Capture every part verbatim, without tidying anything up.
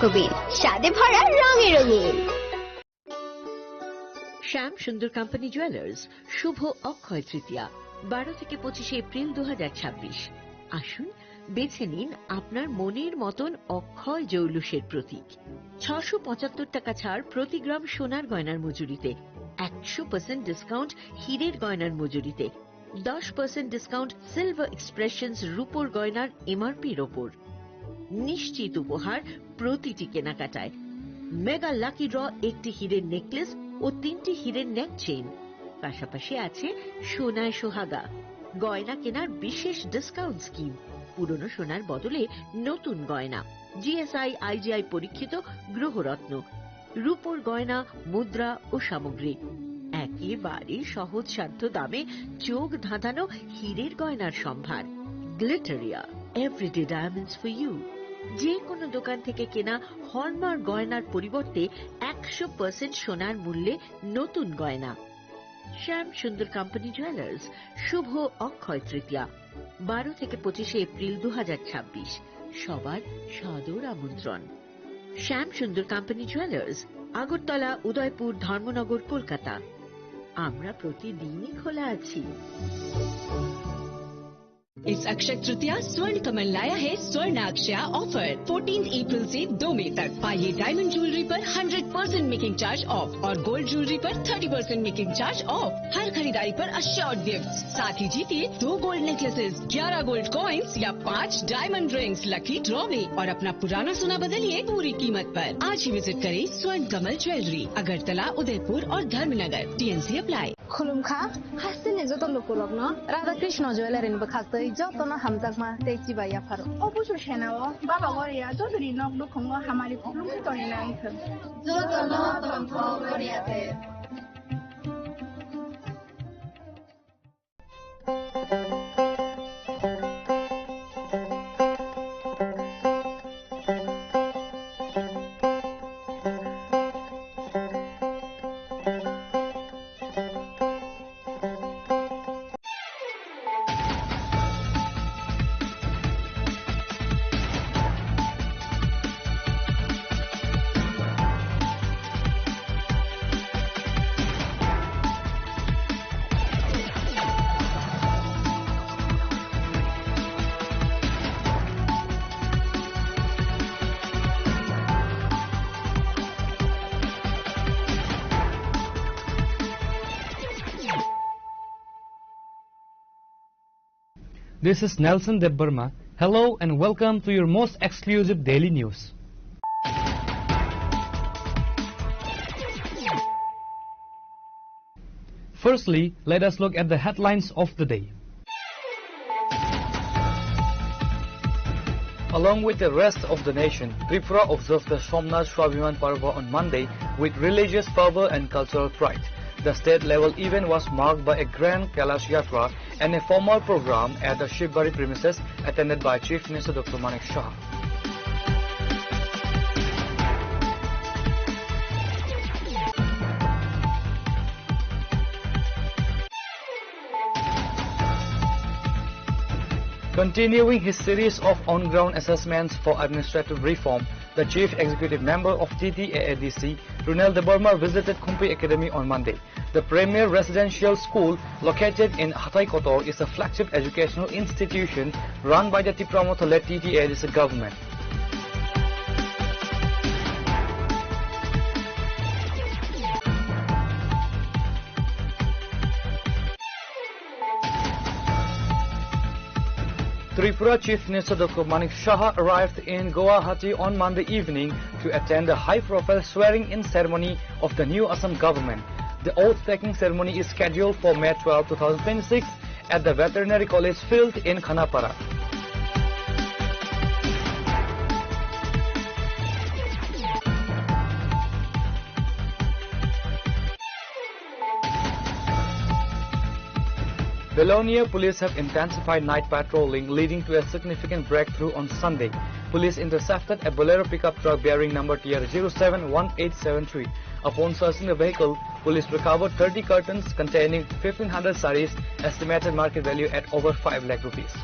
কবির স্বাদে ভরা রঙে রঙিন। শ্যাম সুন্দর কোম্পানি জুয়েলার্স, শুভ অক্ষয় তৃতীয়া, বারো থেকে পঁচিশে এপ্রিল দু হাজার ছাব্বিশ। আসুন, বেছে নিন আপনার মনের মতন অক্ষয় জৌলুসের প্রতীক। ছশো পঁচাত্তর টাকা ছাড় প্রতি গ্রাম সোনার গয়নার মজুরিতে, একশো পার্সেন্ট ডিসকাউন্ট হীরের গয়নার মজুরিতে, দশ পার্সেন্ট ডিসকাউন্ট সিলভার এক্সপ্রেশনস রূপোর গয়নার এমআরপির ওপর। নিশ্চিত উপহার প্রতিটি কেনাকাটায়। মেগা লাকি ড্র, একটি হীরের নেকলেস ও তিনটি হীরের নেক চেইন। পাশাপাশি আছে সোনায় সোহাগা, গয়না কেনার বিশেষ ডিসকাউন্ট স্কিম, পুরনো সোনার বদলে নতুন গয়না, জিএসআই আইজিআই পরীক্ষিত গ্রহরত্ন, রূপোর গয়না, মুদ্রা ও সামগ্রী। একেবারে সহজসাধ্য দামে চোখ ধাঁধানো হীরের গয়নার সম্ভার। Glitteria, everyday diamonds for you. যে কোনো দোকান থেকে কেনা হলমার্ক গয়নার পরিবর্তে একশো পার্সেন্ট সোনার মূল্যে নতুন গয়না। শ্যাম সুন্দর কোম্পানি জুয়েলার্স, শুভ অক্ষয় তৃতীয়া, বারো থেকে পঁচিশে এপ্রিল দু হাজার ছাব্বিশ। সবার সাদর আমন্ত্রণ। শ্যাম সুন্দর কোম্পানি জুয়েলার্স, আগরতলা, উদয়পুর, ধর্মনগর, কলকাতা। আমরা প্রতিদিনই খোলা আছি। इस अक्षय तृतीया स्वर्ण कमल लाया है स्वर्ण अक्षया ऑफर। फोर्टीन अप्रैल से दो मई तक पाइए डायमंड ज्वेलरी पर hundred percent making charge off और गोल्ड ज्वेलरी पर thirty percent making charge off. हर खरीदारी पर अश्योर्ड गिफ्ट, साथ ही जीतिए दो गोल्ड नेकलेसेस, ग्यारह गोल्ड कॉइन्स या पाँच डायमंड रिंग्स लकी ड्रॉ में और अपना पुराना सोना बदलिए पूरी कीमत पर। आज ही विजिट करें स्वर्ण कमल ज्वेलरी, अगरतला, उदयपुर और Dharmanagar. TNC apply. Khulumkha, hasteni joto lukurokno Radha Krishna Jewellery ni bwkhaktwi jotono hamjakma tei chibai yapharo. O busu senao Baba Goria jotoni nok nukhungo hamari khulumkhe tongwi nai thung. Jotono tongthok Goria de. This is Nelson Debbarma. Hello and welcome to your most exclusive daily news. Firstly, let us look at the headlines of the day. Along with the rest of the nation, Tripura observed the Somnath Swabhiman Parva on Monday with religious fervor and cultural pride. The state-level event was marked by a grand Kailash Yatra and a formal program at the Shivbari premises, attended by Chief Minister Doctor Manik Saha. Continuing his series of on-ground assessments for administrative reform, the Chief Executive Member of T T A A D C, Runel Debbarma, visited Khumpi Academy on Monday. The premier residential school located in Hatai Kotor is a flagship educational institution run by the Tipra Motha-led T T A A D C government. Tripura Chief Minister Doctor Manik Saha arrived in Guwahati on Monday evening to attend the high-profile swearing-in ceremony of the new Assam government. The oath-taking ceremony is scheduled for May twelve, two thousand twenty-six at the Veterinary College Field in Khanapara. Belonia police have intensified night patrolling, leading to a significant breakthrough on Sunday. Police intercepted a Bolero pickup truck bearing number T R zero seven one eight seven three. Upon searching the vehicle, police recovered thirty cartons containing fifteen hundred sarees, estimated market value at over five lakh rupees.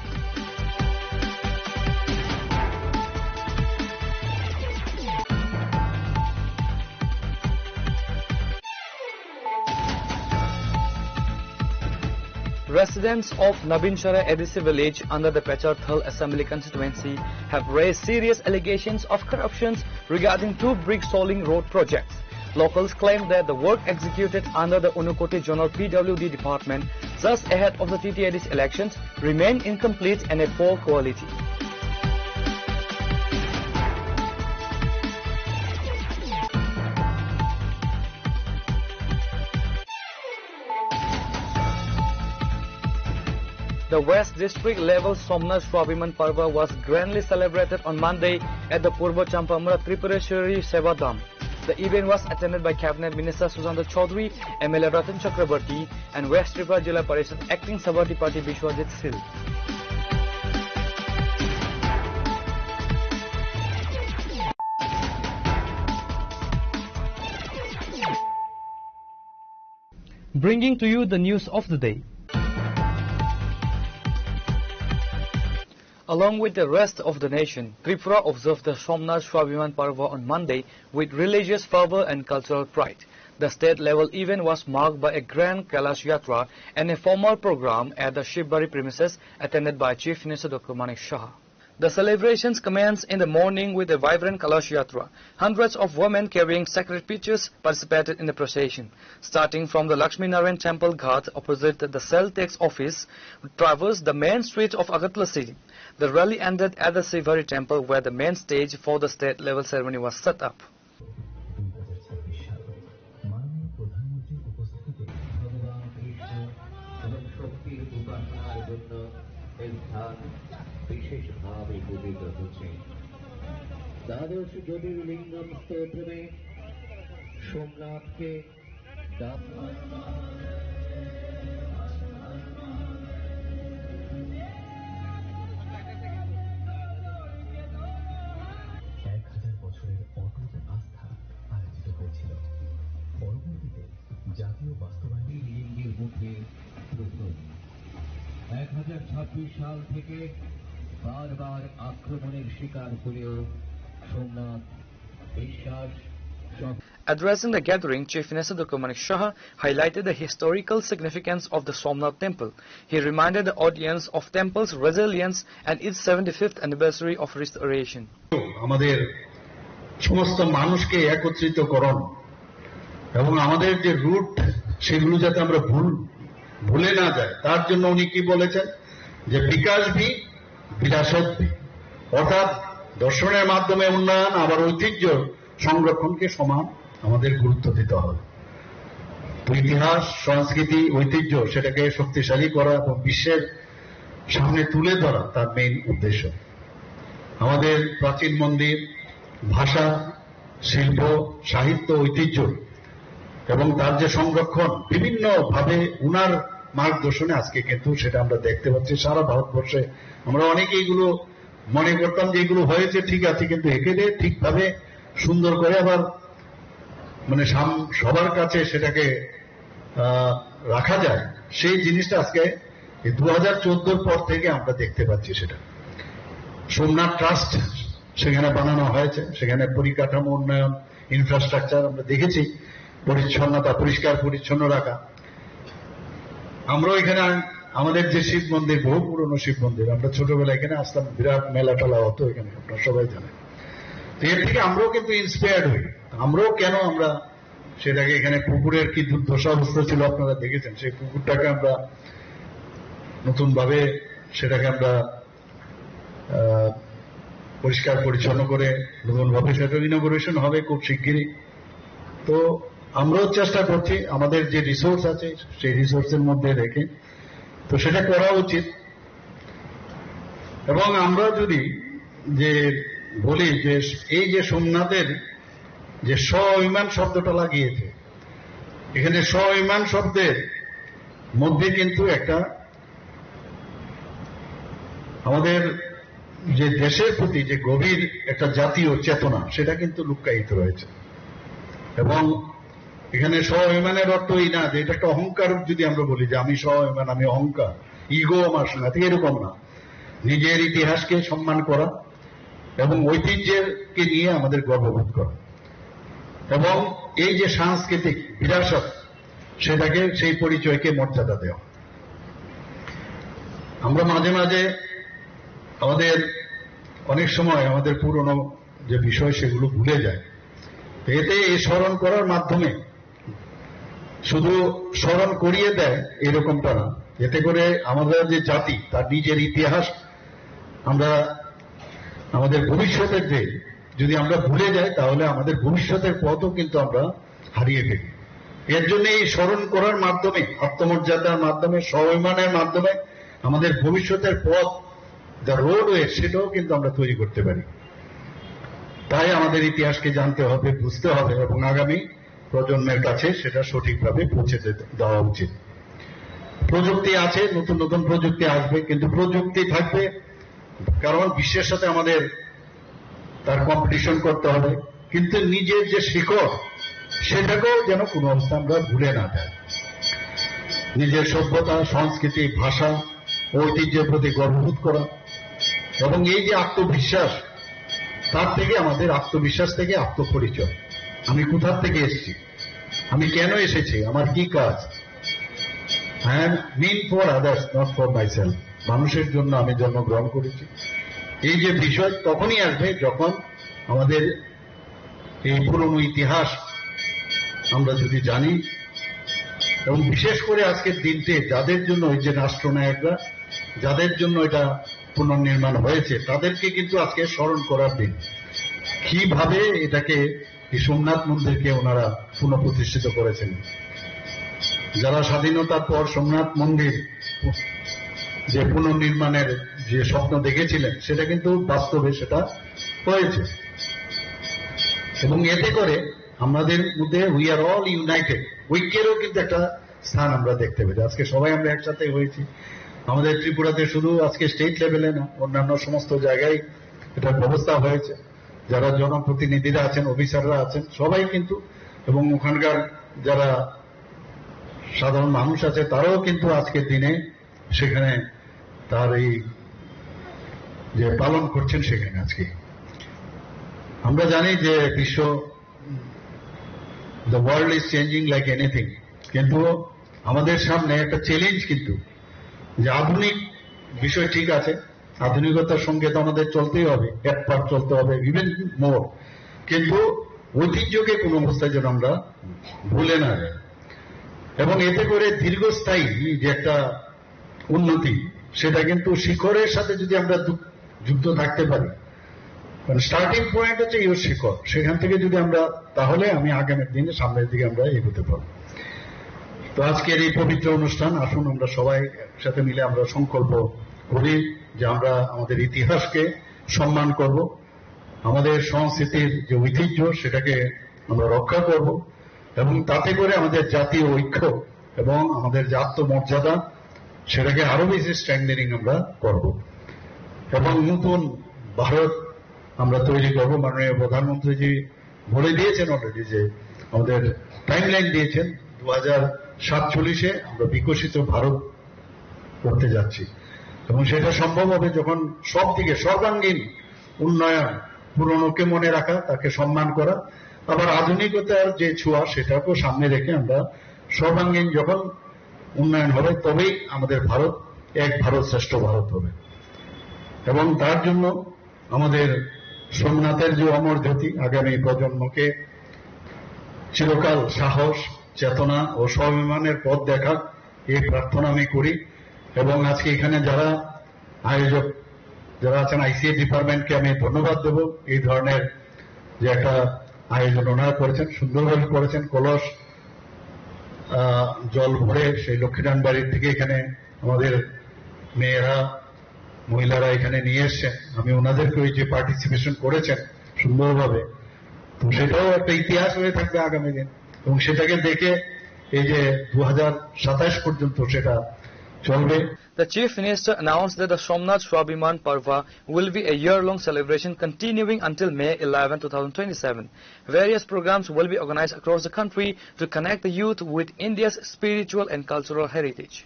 Residents of Nabinchara A D C village under the Pecharthal Assembly Constituency have raised serious allegations of corruptions regarding two brick soling road projects. Locals claim that the work executed under the Unakoti Zonal P W D department just ahead of the T T A D C elections remain incomplete and a poor quality. The West District level Somnath Swabiman Parva was grandly celebrated on Monday at the Purba Champamura Tripureswari Seva Dham. The event was attended by Cabinet Minister Sushanta Chowdhury, M L A Ratan Chakraborty, and West Tripura Zilla Parishad Acting Sabhapati Biswajit Sil. Bringing to you the news of the day. Along with the rest of the nation, Tripura observed the Somnath Swabiman Parva on Monday with religious fervor and cultural pride. The state-level event was marked by a grand Kailash Yatra and a formal program at the Shivbari premises attended by Chief Minister Doctor Manik Saha. The celebrations commenced in the morning with a vibrant Kalash Yatra. Hundreds of women carrying sacred pitchers participated in the procession. Starting from the Lakshmi Narayan Temple Ghat opposite the Cell Tax Office, traversed the main street of Agartala city. The rally ended at the Shivbari Temple, where the main stage for the state-level ceremony was set up. দুই হাজার ছাব্বিশ সাল মাননীয় প্রধানমন্ত্রীর উপস্থিতিতে ভগবান কৃষ্ণ এবং শক্তির উপাসনার জন্য এই স্থান বিশেষভাবে পূজিত হচ্ছে। দ্বাদশ জ্যোতির্লিঙ্গম স্তোত্রে সোমনাথকে ডাক এক হাজার বছরের অটুট আস্থা আয়োজিত হয়েছিল। পরবর্তীতে জাতীয় বাস্তবায়ন লিঙ্গের মুখে প্রথম। এক হাজার ছাব্বিশ সাল থেকে বারবার আক্রমণের শিকার হলেও সোমনাথ বিশ্বাস সব Addressing the gathering, Chief Minister Doctor Manik Saha highlighted the historical significance of the Somnath Temple. He reminded the audience of temple's resilience and its seventy-fifth anniversary of restoration. আমাদের সমস্ত মানুষকে একত্রিতকরণ এবং আমাদের যে রুট, সেগুলো যাতে আমরা ভুল, ভুলে না যাই, তার জন্য উনি কি বলেছেন যে বিকাশ ভি বিরাসত ভি, অর্থাৎ দর্শনের মাধ্যমে উন্নয়ন, আবার ঐতিহ্য সংরক্ষণকে সমান আমাদের গুরুত্ব দিতে হবে। তো ইতিহাস, সংস্কৃতি, ঐতিহ্য সেটাকে শক্তিশালী করা এবং বিশ্বের সামনে তুলে ধরা তার মেইন উদ্দেশ্য। আমাদের প্রাচীন মন্দির, ভাষা, শিল্প, সাহিত্য, ঐতিহ্য এবং তার যে সংরক্ষণ, বিভিন্নভাবে উনার মার্গদর্শনে আজকে কিন্তু সেটা আমরা দেখতে পাচ্ছি সারা ভারতবর্ষে। আমরা অনেকে এগুলো মনে করতাম যে এগুলো হয়েছে ঠিক আছে, কিন্তু একে যে ঠিকভাবে সুন্দর করে আবার মানে সাম-, সবার কাছে সেটাকে, আহ, রাখা যায়, সেই জিনিসটা আজকে এই দু হাজার চোদ্দোর পর থেকে আমরা দেখতে পাচ্ছি। সেটা সোমনাথ ট্রাস্ট সেখানে বানানো হয়েছে, সেখানে পরিকাঠামো উন্নয়ন, ইনফ্রাস্ট্রাকচার আমরা দেখেছি, পরিচ্ছন্নতা, পরিষ্কার পরিচ্ছন্ন রাখা। আমরাও এখানে আ-, আমাদের যে শিব মন্দির, বহু পুরনো শিব মন্দির, আমরা ছোটবেলায় এখানে আসতাম, বিরাট মেলা টেলা হতো এখানে, আপনারা সবাই জানেন। তো এর থেকে আমরাও কিন্তু ইন্সপায়ার্ড হই। আমরাও কেন আমরা সেটাকে, এখানে পুকুরের কি দুর্দশা অবস্থা ছিল আপনারা দেখেছেন, সেই পুকুরটাকে আমরা নতুনভাবে সেটাকে আমরা, আহ, পরিষ্কার পরিচ্ছন্ন করে নতুনভাবে সেটা ইনোগুরেশন হবে খুব শিগগিরই। তো আমরাও চেষ্টা করছি আমাদের যে রিসোর্স আছে সেই রিসোর্সের মধ্যে রেখে, তো সেটা করা উচিত। এবং আমরা যদি যে বলি যে এই যে সোমনাথের যে স্বইমান শব্দটা লাগিয়েছে, এখানে স্বইমান শব্দের মধ্যে কিন্তু একটা আমাদের যে দেশের প্রতি যে গভীর একটা জাতীয় চেতনা, সেটা কিন্তু লুক্কায়িত রয়েছে। এবং এখানে স্বইমানের অর্থ এই না যে এটা একটা অহংকার, যদি আমরা বলি যে আমি স্বইমান, আমি অহংকার, ইগো আমার সঙ্গে, ঠিক এরকম না। নিজের ইতিহাসকে সম্মান করা এবং ঐতিহ্যকে নিয়ে আমাদের গর্ববোধ করা এবং এই যে সাংস্কৃতিক বিরাসত, সেটাকে, সেই পরিচয়কে মর্যাদা দেওয়া। আমরা মাঝে মাঝে আমাদের অনেক সময় আমাদের পুরনো যে বিষয় সেগুলো ভুলে যায়। তো এতে এই স্মরণ করার মাধ্যমে, শুধু স্মরণ করিয়ে দেয় এরকমটা না, এতে করে আমাদের যে জাতি তার নিজের ইতিহাস আমরা আমাদের ভবিষ্যতের যে, যদি আমরা ভুলে যাই তাহলে আমাদের ভবিষ্যতের পথও কিন্তু আমরা হারিয়ে ফেলি। এর জন্য এই স্মরণ করার মাধ্যমে, আত্মমর্যাদার মাধ্যমে, স্বাভিমানের মাধ্যমে আমাদের ভবিষ্যতের পথ, the roadway, সেটাও কিন্তু আমরা তৈরি করতে পারি। তাই আমাদের ইতিহাসকে জানতে হবে, বুঝতে হবে এবং আগামী প্রজন্মের কাছে সেটা সঠিকভাবে পৌঁছে দে-, দেওয়া উচিত। প্রযুক্তি আছে, নতুন নতুন প্রযুক্তি আসবে, কিন্তু প্রযুক্তি থাকবে, কারণ বিশ্বের সাথে আমাদের তার কম্পিটিশন করতে হবে, কিন্তু নিজের যে শিকড়, সেটাকেও যেন কোনো অবস্থা আমরা ভুলে না যাই। নিজের সভ্যতা, সংস্কৃতি, ভাষা, ঐতিহ্যের প্রতি গর্ববোধ করা এবং এই যে আত্মবিশ্বাস, তার থেকে, আমাদের আত্মবিশ্বাস থেকে আত্মপরিচয়। আমি কোথা থেকে এসেছি, আমি কেন এসেছি, আমার কি কাজ। I am meant for others, not for myself. মানুষের জন্য আমি জন্মগ্রহণ করেছি। এই যে বিষয় তখনই আসবে যখন আমাদের এই পুরনো ইতিহাস আমরা যদি জানি, এবং বিশেষ করে আজকের দিনটি যাদের জন্য, ওই যে রাষ্ট্রনায়করা, যাদের জন্য এটা পুনর্নির্মাণ হয়েছে, তাদেরকে কিন্তু আজকে স্মরণ করার দিন। কিভাবে এটাকে, এই সোমনাথ মন্দিরকে ওনারা পুনঃপ্রতিষ্ঠিত করেছেন, যারা স্বাধীনতার পর সোমনাথ মন্দির যে পুনর্নির্মাণের যে স্বপ্ন দেখেছিলেন, সেটা কিন্তু বাস্তবে সেটা হয়েছে। এবং এতে করে আমাদের মধ্যে we are all united, ঐক্যেরও কিন্তু একটা স্থান আমরা দেখতে পেয়েছি। আজকে সবাই আমরা একসাথে হয়েছি। আমাদের ত্রিপুরাতে শুধু আজকে স্টেট লেভেলে না, অন্যান্য সমস্ত জায়গায় এটার ব্যবস্থা হয়েছে। যারা জনপ্রতিনিধিরা আছেন, অফিসাররা আছেন, সবাই কিন্তু, এবং ওখানকার যারা সাধারণ মানুষ আছে, তারাও কিন্তু আজকের দিনে সেখানে তার এই যে পালন করছেন সেখানে আজকে। আমরা জানি যে বিশ্ব, the world is changing like anything, কিন্তু আমাদের সামনে একটা চ্যালেঞ্জ কিন্তু, যে আধুনিক বিষয় ঠিক আছে, আধুনিকতার সঙ্গে তো আমাদের চলতেই হবে, এক পার চলতে হবে, ইভেন মোর, কিন্তু ঐতিহ্যকে কোনো অবস্থায় যেন আমরা ভুলে না যাই। এবং এতে করে দীর্ঘস্থায়ী যে একটা উন্নতি, সেটা কিন্তু শিকড়ের সাথে যদি আমরা যু-, যুক্ত থাকতে পারি, মানে স্টার্টিং পয়েন্ট হচ্ছে ইওর শিকড়, সেখান থেকে যদি আমরা, তাহলে আমি আগামী দিনে সামনের দিকে আমরা এগোতে পারবো। তো আজকের এই পবিত্র অনুষ্ঠান, আসুন আমরা সবাই একসাথে মিলে আমরা সংকল্প করি যে আমরা আমাদের ইতিহাসকে সম্মান করব, আমাদের সংস্কৃতির যে ঐতিহ্য সেটাকে আমরা রক্ষা করব এবং তাতে করে আমাদের জাতীয় ঐক্য এবং আমাদের যে আত্মমর্যাদা সেটাকে আরো বেশি স্ট্রেংথেনিং আমরা করব এবং নতুন ভারত আমরা তৈরি করব। মাননীয় প্রধানমন্ত্রীজি বলে দিয়েছেন অলরেডি যে আমাদের টাইমলাইন দিয়েছেন, দু হাজার সাতচল্লিশে আমরা বিকশিত ভারত করতে যাচ্ছি। এবং সেটা সম্ভব হবে যখন সব দিকে সর্বাঙ্গীন উন্নয়ন, পুরনোকে মনে রাখা, তাকে সম্মান করা, আবার আধুনিকতার যে ছোঁয়া সেটাকেও সামনে রেখে আমরা সর্বাঙ্গীন যখন উন্নয়ন হবে, তবেই আমাদের ভারত এক ভারত শ্রেষ্ঠ ভারত হবে। এবং তার জন্য আমাদের সোমনাথের যে অমর জ্যোতি আগামী প্রজন্মকে চিরকাল সাহস, চেতনা ও স্বাভিমানের পথ দেখাক, এই প্রার্থনা আমি করি। এবং আজকে এখানে যারা আয়োজক, যারা আছেন, আইসিএ ডিপার্টমেন্টকে আমি ধন্যবাদ দেব। এই ধরনের যে একটা আয়োজন ওনারা করেছেন, সুন্দরভাবে করেছেন। কলস, আহ, জল ভরে সেই লক্ষ্মীনারায়ণ বাড়ির থেকে এখানে আমাদের মেয়েরা, মহিলারা এখানে নিয়ে এসছেন। আমি ওনাদেরকে ওই যে পার্টিসিপেশন করেছেন সুন্দরভাবে, তো সেটাও একটা ইতিহাস হয়ে থাকবে আগামী দিন। এবং সেটাকে দেখে এই যে দু হাজার সাতাশ পর্যন্ত সেটা চলবে। The Chief Minister announced that the Somnath Swabhiman Parva will be a year-long celebration continuing until May eleven, two thousand twenty-seven. Various programs will be organized across the country to connect the youth with India's spiritual and cultural heritage.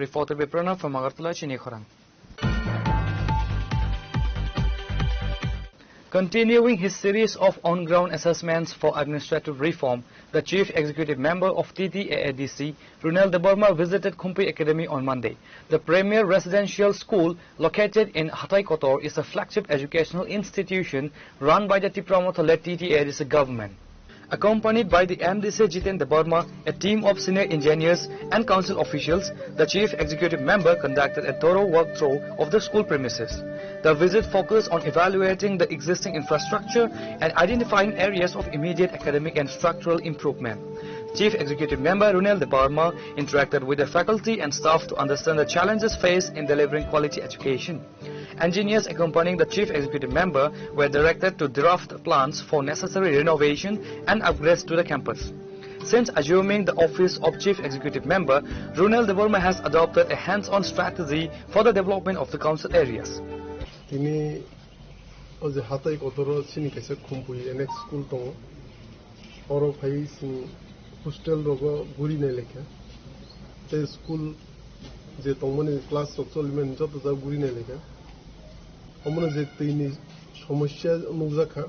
Reporter Biprana from Agartala, Chini Khorang. Continuing his series of on-ground assessments for administrative reform, the Chief Executive Member of T T A A D C, Runel Debbarma, visited Khumpui Academy on Monday, the premier residential school located in Hatai Kotor is a flagship educational institution run by the Tipra Motha-led T T A A D C government. Accompanied by the M D C Jiten Debbarma, a team of senior engineers and council officials, the chief executive member conducted a thorough walkthrough of the school premises. The visit focused on evaluating the existing infrastructure and identifying areas of immediate academic and structural improvement. Chief Executive Member Runel Debbarma interacted with the faculty and staff to understand the challenges faced in delivering quality education. Engineers accompanying the chief executive member were directed to draft plans for necessary renovation and upgrades to the campus. Since assuming the office of chief executive member, Runel Debbarma has adopted a hands-on strategy for the development of the council areas. Tini o je Hatai Kotoro chini kaisa Khumpui N X school tongo. Oro phai chwng hostel rogo guri nai lekha. Tei school je tongmani class rok cholimani joto jaga guri nai lekha. Omono je twi ni somosya nukjak kha,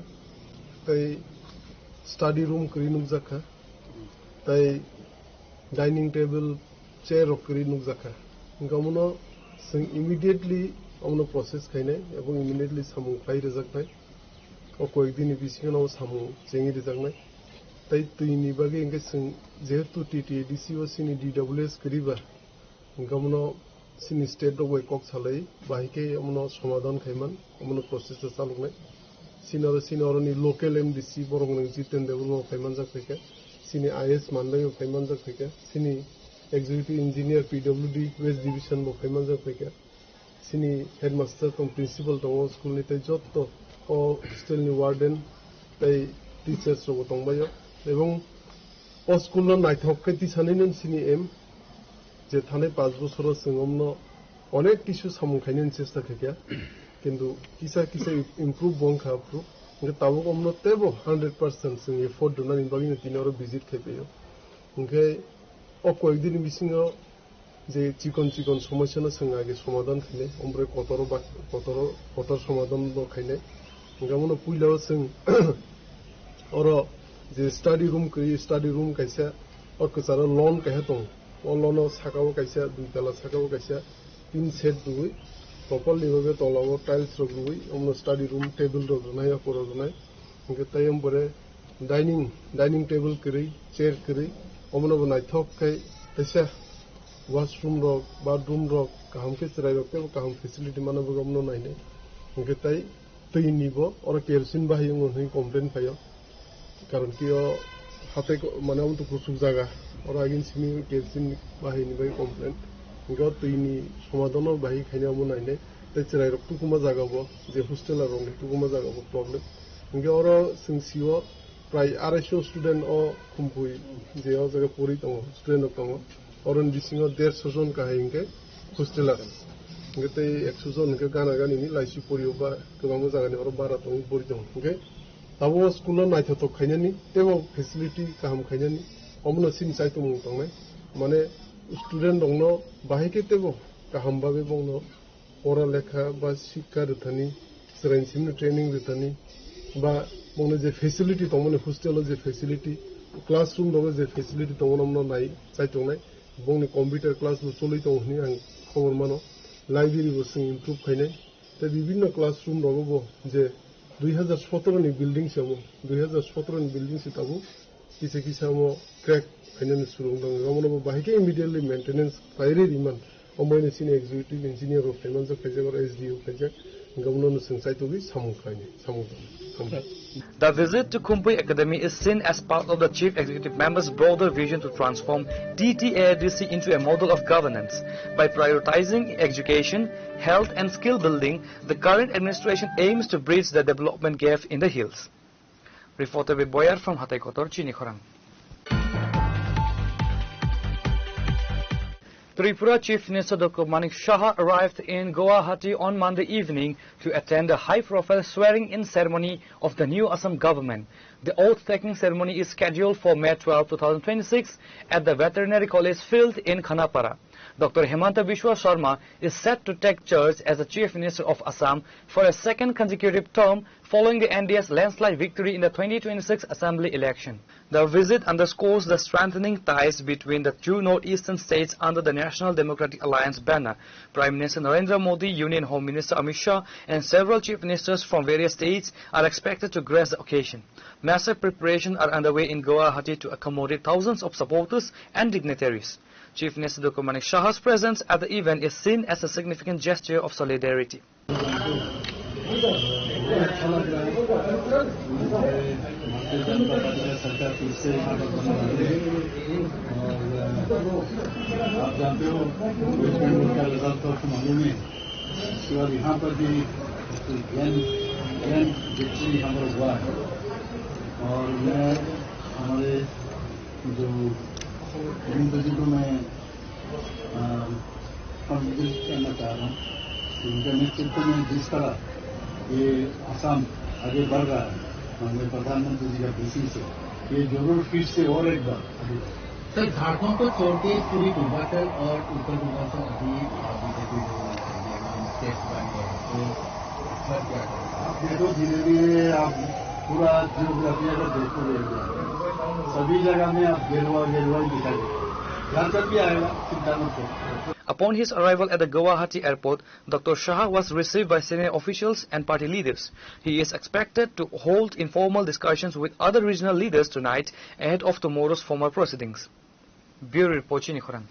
tei study room kwrwi nukjak kha, tei dining table, chair rok kwrwi nukjak kha. Hwnkhe omono chwng immediately omono process khainai, ebong immediately samung khlai rwjaknai. O koyek dini bisingo no samung chengwi rwjaknai. Tei twi ni bagwi hwnkhe chwng jehetu T T A D C o chini D W S kwrwi ba, hwnkhe omono chini state rok bai kok salai, bahai khe omono somadhan khaiman, omono process o chaloknai. Chini oro, chini oroni local M D C borok nwng Jiten Debbarma bo phaimanjak phaikha, chini I S Mandai bo phaimanjak phaikha, chini executive engineer P W D West Division bo phaimanjak phaikha. Chini headmaster tong, principal tongo school ni, tei jotto o hostel ni warden tei teachers rok bo tongbaio. Ebong o school no naithok khe tisanai no chini aim, je thanai panch bosoro chwng omno onek kisu samung khainani chesta khaikha, kintu kisa kisa improve bo wngkha aphuru. Hwnkhe tabuk omno teibo hundred percent chwng effort rwnani bagwino tini oro visit khaipaio. Hwnkhe o koyek dini bisingo je chikon chikon somosya no chwng age somadhan khainai, ombre kotoro ba-, kotoro, kotor somadhan no khainai. Hwnkhe omono puila o chwng oro je study room kwrwi, study room kaisa, o kwcharo lawn kaisa tongo. O lawn o saka o kaisa, dui tala saka o kaisa tin set rwui, properly bhabe tola o tiles rok rwui, omono study room table rok rwnai, o pura rwnai. Hwnkhe tei omo pore dining, dining table kwrwi, chair kwrwi, omono bo naithok khe kaisa washroom rok, bathroom rok kaham khe chwrai rok teibo kaham facility manna bagwi omono nainai. Hwnkhe tei twi ni bo oro kerosene bahai wngo hinwi complain phaio. Karon ki o hatai ko-, mane omo to kuchuk jaga, oro agin simi kerosene bahai ni bai complain. Hwnkhe o twi ni somadhan no bahai khaina omo nainai. Tei chwrai rok tukuma jaga bo, je hostel rok ni tukuma jaga bo problem. Hwnkhe oro chwng sio prai arai so student o Khumpui je o jaga pori tongo, student rok tongo. Oroni bisingo derso jon kahai hwnkhe hostelers. Hwnkhe tei ekso jon hwnkhe gana gani ni laisi porio ba kwbangma jagani oro bara tongwi pori tongo. Hwnkhe tabuk o school o naithothok khainani teibo facility kaham khainani omono chini chaitomung tongnai. Mane student rokno bahai khe teibo kaham bagwi bongno pora lekha ba sikha rwthani, chwraini simi training rwthani, ba bongni je facility tongmani hostel o je facility, classroom rogo je facility tongmani omono nai chaitongnai, bongni computer class bo choli tongo hinwi ang khobor mano, library bo chwng improve khainai, tei bibinno classroom rogo bo je dui hazar sotoro ni building se omo, dui hazar sotoro ni building se tabuk kisa kisa omo crack khainani surung tongo, omono bo bahai khe immediately maintenance khlai rwi rwman. Omo bai no chini executive engineer rok phaimanjak, khaijak oro S D O khaijak, hwnkhe omono no chwng chaitogwi samung khlainai, samung tangwi, samung. The visit to Khumpui Academy is seen as part of the Chief Executive Member's broader vision to transform T T A A D C into a model of governance. By prioritizing education, health and skill building, the current administration aims to bridge the development gap in the hills. Reporter by Boyar from Hatai Kotor, Chini Khorang. Tripura Chief Minister Doctor Manik Saha arrived in Guwahati on Monday evening to attend the high-profile swearing-in ceremony of the new Assam government. The oath-taking ceremony is scheduled for May twelve, two thousand twenty-six at the Veterinary College field in Khanapara. Doctor Himanta Biswa Sarma is set to take charge as the Chief Minister of Assam for a second consecutive term following the N D A's landslide victory in the twenty twenty-six assembly election. The visit underscores the strengthening ties between the two northeastern states under the National Democratic Alliance banner. Prime Minister Narendra Modi, Union Home Minister Amit Shah, and several chief ministers from various states are expected to grace the occasion. Massive preparations are underway in Guwahati to accommodate thousands of supporters and dignitaries. Chief Minister Doctor Manik Saha's presence at the event is seen as a significant gesture of solidarity. जो युद्ध युद्ध में, अ, हम विजिट करना चाह रहा हूँ कि उनके नेतृत्व में जिस तरह ये असम आगे बढ़ रहा है, माननीय प्रधानमंत्री जी का ब्लेसिंग से, ये जरूर फिर से और एक बार आगे बढ़े। सर, झारखंड को छोड़ के पूरी पूर्वांचल और उत्तर पूर्वांचल अभी, अ, बीजेपी जो स्टेट बन गए हैं, तो आप देखो, धीरे धीरे आप पूरा जियोग्राफी अगर देखोगे, सभी जगह में आप गेरुआ, गेरुआ ही दिखाई देगा। झारखंड भी आएगा, चिंता मत करो। Upon his arrival at the Guwahati airport, Doctor Shah was received by senior officials and party leaders. He is expected to hold informal discussions with other regional leaders tonight ahead of tomorrow's formal proceedings. Bureau Report, Chini Khorang.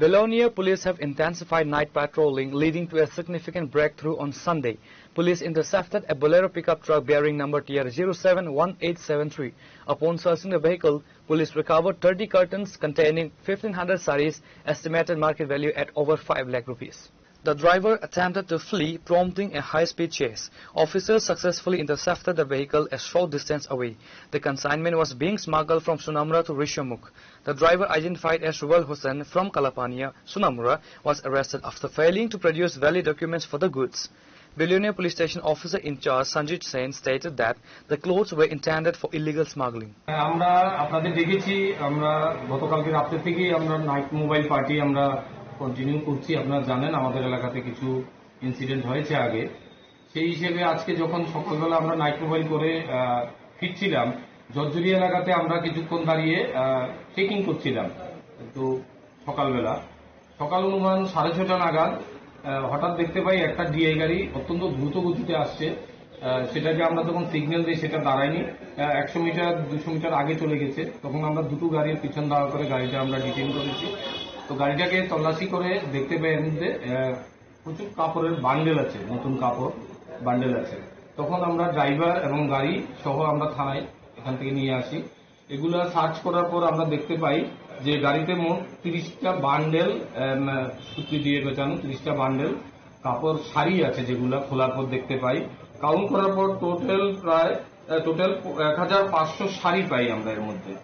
Belonia police have intensified night patrolling, leading to a significant breakthrough on Sunday. Police intercepted a Bolero pickup truck bearing number T R zero seven one eight seven three. Upon searching the vehicle, police recovered thirty cartons containing fifteen hundred saris, estimated market value at over five lakh rupees. The driver attempted to flee, prompting a high-speed chase. Officers successfully intercepted the vehicle a short distance away. The consignment was being smuggled from Sonamura to Rishomukh. The driver, identified as Rubel Hussain from Kalapania, Sonamura, was arrested after failing to produce valid documents for the goods. Belonia Police Station officer in charge Sanjit Sen stated that the clothes were intended for illegal smuggling. আমরা আপনাদের ডেকেছি, আমরা গতকালকে রাত্রে থেকেই আমরা night mobile party আমরা কন্টিনিউ করছি। আপনারা জানেন, আমাদের এলাকাতে কিছু ইনসিডেন্ট হয়েছে আগে। সেই হিসেবে আজকে যখন সকালবেলা আমরা নাইট মোবাইল করে, আহ, ফিরছিলাম, জর্জরি এলাকাতে আমরা কিছুক্ষণ দাঁড়িয়ে, আহ, চেকিং করছিলাম। তো সকালবেলা, সকাল অনুমান সাড়ে ছটা নাগাদ, আহ, হঠাৎ দেখতে পাই একটা ডিআই গাড়ি অত্যন্ত দ্রুত গতিতে আসছে। আহ, সেটাকে আমরা যখন সিগন্যাল দিই, সেটা দাঁড়ায়নি। আহ, একশো মিটার, দুশো মিটার আগে চলে গেছে। তখন আমরা দুটো গাড়ির পিছন দাঁড় করে গাড়িটা আমরা ডিটেইন করেছি। তো গাড়িটাকে তল্লাশি করে দেখতে পাই এর মধ্যে, আহ, প্রচুর কাপড়ের বান্ডেল আছে, নতুন কাপড় বান্ডেল আছে। তখন আমরা ড্রাইভার এবং গাড়ি সহ আমরা থানায় এখান থেকে নিয়ে আসি। এগুলা সার্চ করার পর আমরা দেখতে পাই যে গাড়িতে মোট তিরিশটা বান্ডেল, এম, সুতলি দিয়ে পেঁচানো তিরিশটা বান্ডেল কাপড় শাড়ি আছে, যেগুলা খোলার পর দেখতে পাই। কাউন্ট করার পর টোটাল প্রায়, আহ, টোটাল এক হাজার পাঁচশো শাড়ি পাই আমরা এর মধ্যে।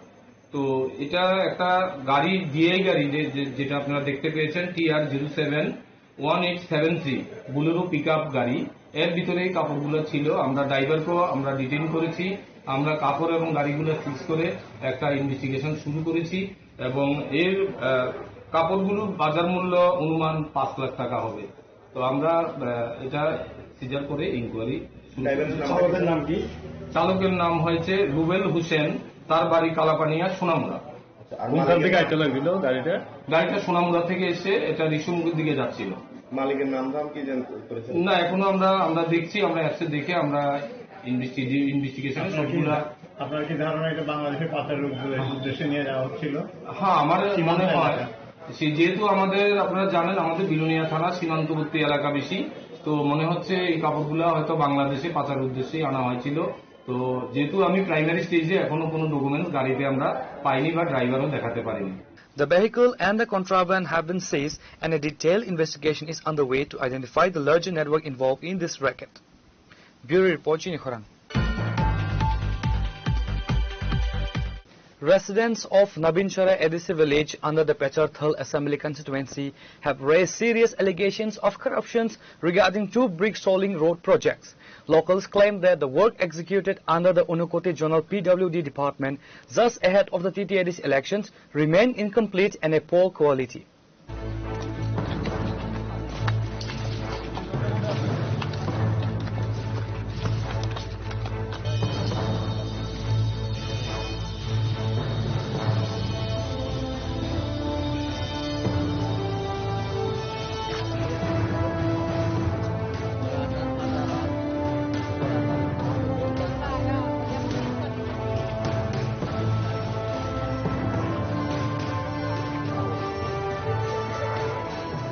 তো এটা একটা গাড়ি, ডিআই গাড়ি, যে, যে, যেটা আপনারা দেখতে পেয়েছেন, T R zero seven one eight seven three, Bolero pick up গাড়ি। এর ভিতরে এই কাপড়গুলো ছিল। আমরা ড্রাইভারকেও আমরা ডিটেইন করেছি। আমরা কাপড় এবং গাড়িগুলো সিজ করে একটা ইনভেস্টিগেশন শুরু করেছি এবং এর, আহ, কাপড়গুলোর বাজার মূল্য অনুমান পাঁচ লাখ টাকা হবে। তো আমরা, আহ, এটা সিজার করে ইনকোয়ারি শুরু করেছি। চালকের নাম কি? চালকের নাম হয়েছে রুবেল হোসেন, তার বাড়ি কালাপানিয়া, সোনামুড়া। আচ্ছা, আর কোন মালিকের খান থেকে নাম? আইতে লাগছিল গাড়িটা? গাড়িটা সোনামুড়া থেকে এসে এটা ঋষিমুখের দিকে যাচ্ছিল। মালিকের নাম ধাম কি জানতে পেরেছেন? না, এখনো আমরা, আমরা দেখছি, আমরা এসে দেখে আমরা ইনভেস্টিগে-, ইনভেস্টিগেশনে আপনার কি সবগুলা ধা-, আপনার কি ধারণা এটা বাংলাদেশে পাচারের উদ্দে-, উদ্দেশ্যে নিয়ে যাওয়া হচ্ছিল? হ্যাঁ, আমার মনে সীমান্ত হয়। এলাকা। সে যেহেতু আমাদের, আপনারা জানেন, আমাদের বিলোনিয়া থানা সীমান্তবর্তী এলাকা বেশি, তো মনে হচ্ছে এই কাপড়গুলা হয়তো বাংলাদেশে পাচার উদ্দেশ্যেই আনা হয়েছিল। তো যেহেতু আমি প্রাইমারি স্টেজে, এখনো কোনো ডকুমেন্টস গাড়িতে আমরা পাইনি বা ড্রাইভারও দেখাতে পারিনি। The vehicle and the contraband have been seized and a detailed investigation is underway to identify the larger network involved in this racket. Bureau Report, Chini Khorang. Residents of Nabinchara A D C village under the Pecharthal Assembly Constituency have raised serious allegations of corruptions regarding two brick soling road projects. Locals claim that the work executed under the Unakoti Zonal P W D department just ahead of the T T A D C elections remain incomplete and a poor quality.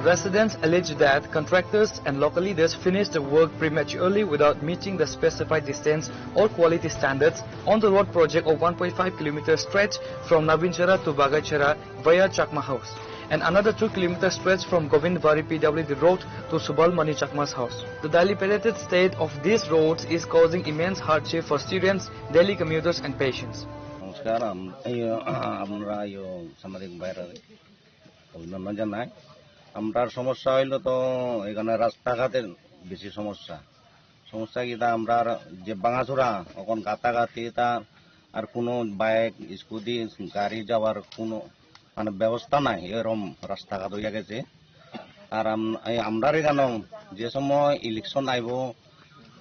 Residents allege that contractors and local leaders finished the work prematurely without meeting the specified distance or quality standards on the road project of one point five kilometer stretch from Nabinchara to Bagaichara via Chakma House, and another two kilometer stretch from Govindbari P W D road to Subalmani Chakma's house. The dilapidated state of these roads is causing immense hardship for students, daily commuters, and patients. নমস্কার, আম-, এই, আমরা এই সাংবাদিক ভাইরা অভিনন্দন জানাই। আমরার সমস্যা হইলো তো এখানে রাস্তাঘাটের বেশি সমস্যা। সমস্যা কি তা আমরার যে ভাঙাচোরা, এখন গাতাগাতি তা আর কোনো বাইক, স্কুটি, গাড়ি যাওয়ার কোনো মানে ব্যবস্থা নাই, এরকম রাস্তাঘাট হইয়া গেছে। আর আম-, এই আমরার এখানে যে সময় ইলেকশন আইবো,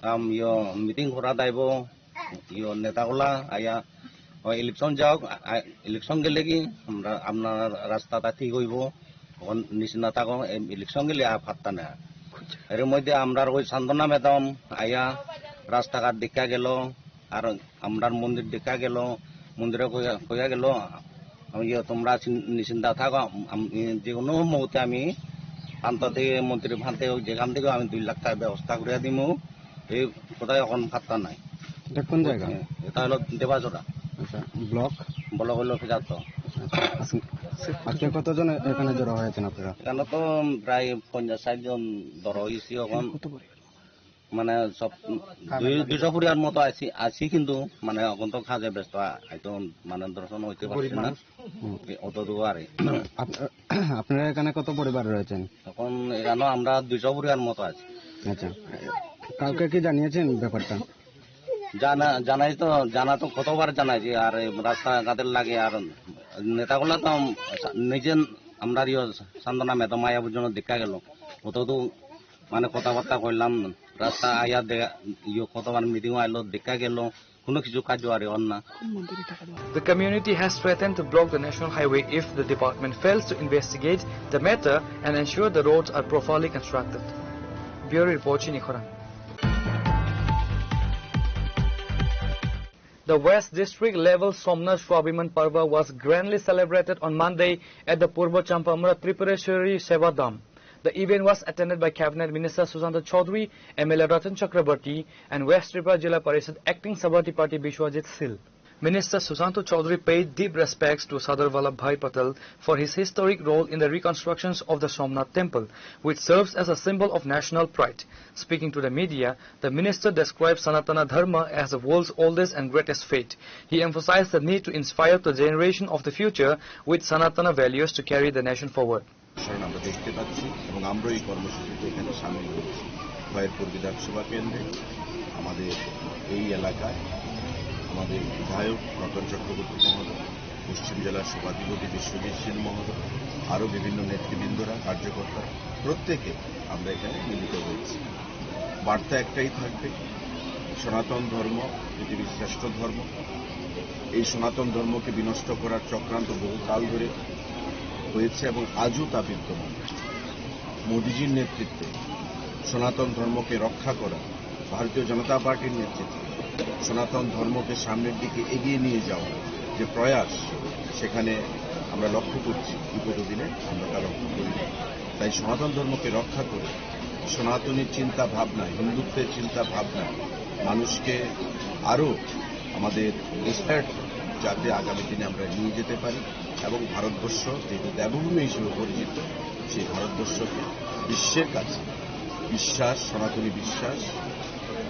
আম, ইয়ো, মিটিং করা দাইবো, ইয়ো, নেতাগুলা আয়া, ও, ইলেকশন যাওক, আ, আ, ইলেকশন গেলে কি আমরা, আপনার রাস্তাটা ঠিক হইবো, এখন নিশ্চিন্ত থাকো, এ, ইলেকশন গেলে আর পাত্তা নেই। এর মধ্যে আমরা ওই সান্ত্বনা ম্যাডাম আয়া রাস্তাঘাট দেখা গেল, আর আমরার মন্দির দেখা গেল, মন্দিরে কইয়া, কইয়া গেল, আমি, ইয়ে, তোমরা চিন-, নিশ্চিন্তা থাকো, আম-, আম-, যে কোনো মুহূর্তে আমি প্রান্ত থেকে, মন্ত্রী প্রান্ত থেকে, যেখান থেকে আমি দুই লাখ টাকা ব্যবস্থা করে দিমু। এই কোথায় এখন পাত্তা নাই। এটা কোন জায়গা? এটা হলো দেবাজোড়া। আচ্ছা, ব্লক? ব্লক হলো ফিরাতো। আচ্ছা, আজকে, আজকে কতজন এখানে জড়ো হয়েছেন আপনারা? এখানে তো প্রায় পঞ্চাশ ষাট জন জড়ো হয়েছি এখন। কত পরিবার? মানে সব দুই-, দুইশো পরিবার মতো আছি, আছি কিন্তু মানে এখন তো কাজে ব্যস্ত, আ-, হয়তো মানে দর্শন হইতে পারছে না। হুম। এ, অতটুকু আর কি। আপ-, আপনারা এখানে কত পরিবার রয়েছেন? এখন এখানে আমরা দুইশো পরিবার মতো আছি। আচ্ছা, কাউকে কি জানিয়েছেন ব্যাপারটা? জানা, জানাই তো, জানা তো কতবার জানাই যে আর এই রাস্তাঘাটের লাগে আর নেতাগুলা তো নিজে আমরা ইয়ে সান্ত্বনা ম্যাডাম আয়া পর্যন্ত দেখা গেল, অত তো মানে কথাবার্তা কইলাম, রাস্তা আয়া দে-, ইয়ে কতবার মিটিং আইলো, দেখা গেল, কোনো কিছু কার্য আর অন না। The community has threatened to block the national highway if the department fails to investigate the matter and ensure the roads are properly constructed. Bureau report, Chini Khorang. The West District level Somnath Swabhiman Parva was grandly celebrated on Monday at the Purba Champamura Tripureswari Seva Dham. The event was attended by Cabinet Minister Sushanta Chaudhary, M L A Ratan Chakraborty, and West Tripura Jila Parishad Acting Sabhapati Biswajit Sil. Minister Sushanta Chaudhary paid deep respects to Sardar Vallabhbhai Patel for his historic role in the reconstructions of the Somnath Temple, which serves as a symbol of national pride. Speaking to the media, the minister described Sanatana Dharma as the world's oldest and greatest faith. He emphasized the need to inspire the generation of the future with Sanatana values to carry the nation forward. আমরা দেখতে পাচ্ছি এবং আমরাও এই কর্মসূচিতে এখানে সামিল হয়েছি। খয়েরপুর বিধানসভা কেন্দ্রে আমাদের এই এলাকায় আমাদের বিধায়ক রতন চক্রবর্তী মহোদয়, পশ্চিম জেলার সভাধিপতি বিশ্বজিৎ সিং মহোদয়, আরও বিভিন্ন নেতৃবৃন্দরা, কার্যকর্তারা, প্রত্যেকে আমরা এখানে মিলিত হয়েছি। বার্তা একটাই থাকবে, সনাতন ধর্ম পৃথিবীর শ্রেষ্ঠ ধর্ম। এই সনাতন ধর্মকে বিনষ্ট করার চক্রান্ত বহুকাল ধরে হয়েছে এবং আজও তা বিদ্যমান। মোদিজির নেতৃত্বে সনাতন ধর্মকে রক্ষা করা, ভারতীয় জনতা পার্টির নেতৃত্বে সনাতন ধর্মকে সামনের দিকে এগিয়ে নিয়ে যাওয়ার যে প্রয়াস, সেখানে আমরা লক্ষ্য করছি, বিগত দিনে আমরা তা লক্ষ্য করি। তাই সনাতন ধর্মকে রক্ষা করে সনাতনী চিন্তা ভাবনা, হিন্দুত্বের চিন্তা ভাবনা মানুষকে আরও আমাদের রেসপেক্ট, যাতে আগামী দিনে আমরা নিয়ে যেতে পারি এবং ভারতবর্ষ যেহেতু দেবভূমি হিসেবে পরিচিত, সেই ভারতবর্ষকে বিশ্বের কাছে বিশ্বাস, সনাতনী বিশ্বাস